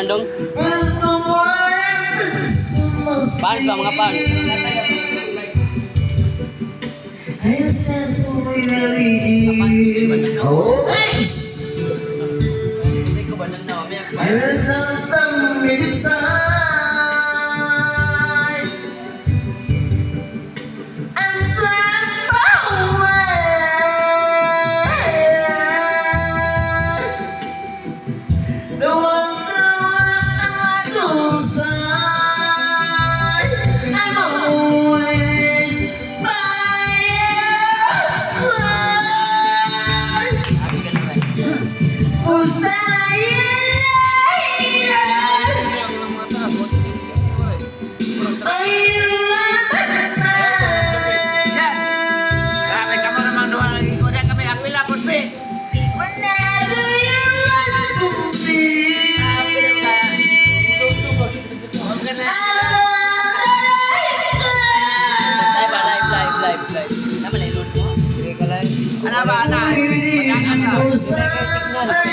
Nandong? Fans ba, mga fans? Oh, nice! I will not stand beside and fly away. The one that I I'm always by your side. Oh, Grabe ka mo naman duha lagi ko diyan kami apila po be. Whenever you want to be. Live ba, live, live, live, live. Naman ay load mo. Ana ba ana? Madangan ka.